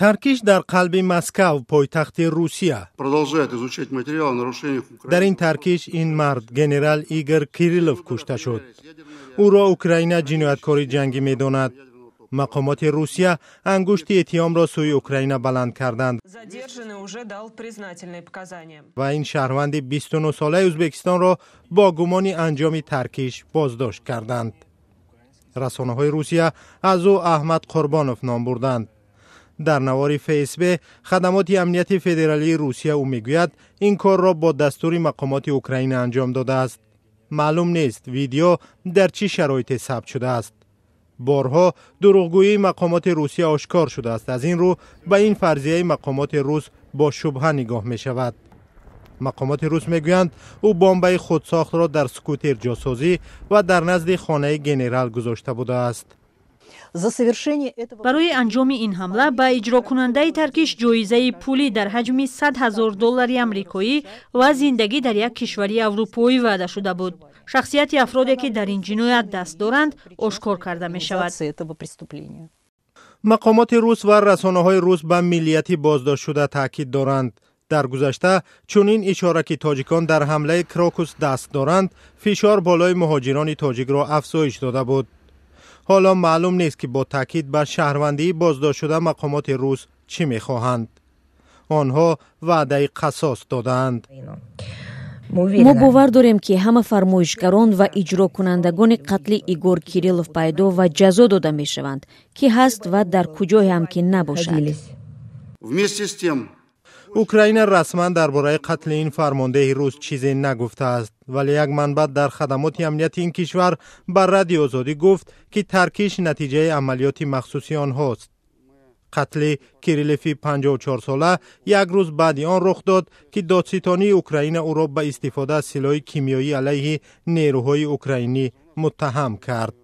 Таркиш дар қалби Москав, пойтахти Русия. Продолжает изучать материал о нарушениях. Дар ин таркиш ин мард, генерал Игор Кириллов, кушта шуд. Ӯро Украина ҷинояткори ҷангӣ медонад. Мақомоти Русия ангушти иттиҳомро сӯи Украина баланд карданд ва ин шаҳрванди 29-солаи Ӯзбекистонро бо гумони анҷоми таркиш боздошт карданд. Расонаҳои Русия аз ӯ Аҳмад Қурбонов ном бурданд. Дар навори ФСБ, хадамоти амнияти федералии Русия, ӯ мегӯяд, ин корро бо дастури мақомоти Украина анҷом додааст. Маълум нест, видео дар чӣ шароите сабт шудааст. Борҳо дурӯғгӯии мақомоти Русия ошкор шудааст, аз ин рӯ ба ин фарзияи мақомоти рус бо шубҳа нигоҳ мешавад. Мақомоти рус мегӯянд, ӯ бомбаи худсохтро дар скутер ҷосозӣ ва дар назди хонаи генерал гузошта будааст. Барои анҷоми ин ҳамла ба иҷрокунандаи таркиш ҷоизаи пулӣ дар ҳаҷми 100 000 доллари амрикоӣ ва зиндагӣ дар як кишвари аврупоӣ ваъда шуда буд. Шахсияти афроде, ки дар ин ҷиноят даст доранд, ошкор карда мешавад. Мақомоти рус ва расонаҳои рус ба миллияти боздоштшуда таъкид доранд. Дар гузашта чунин ишора, ки тоҷикон дар ҳамлаи Крокус даст доранд, фишор болои муҳоҷирони тоҷикро афзоиш дода буд. Ҳоло маълум нест, ки бо таъкид ба шаҳрвандии боздоштшуда мақомоти рус чӣ мехоҳанд. Онҳо ваъдаи қасос додаанд. Мо бовар дорем, ки ҳама фармоишгарон ва иҷрокунандагони қатли Игор Кириллов пайдо ва ҷазо дода мешаванд, ки ҳаст ва дар куҷое ҳам ки набошад. Вместе с тем Украина расман дар бораи қатли ин фармондеҳи рус чизе нагуфтааст, вале як манбаъ дар хадамоти амнияти ин кишвар ба Радио Озодӣ гуфт, ки таркиш натиҷаи амалиёти махсуси онҳост. Қатли Кириллови 54-сола як рӯз баъди он рух дод, ки додситонии Украина ӯро ба истифода аз силоҳи кимиёӣ алайҳи нерӯҳои украинӣ муттаҳам кард.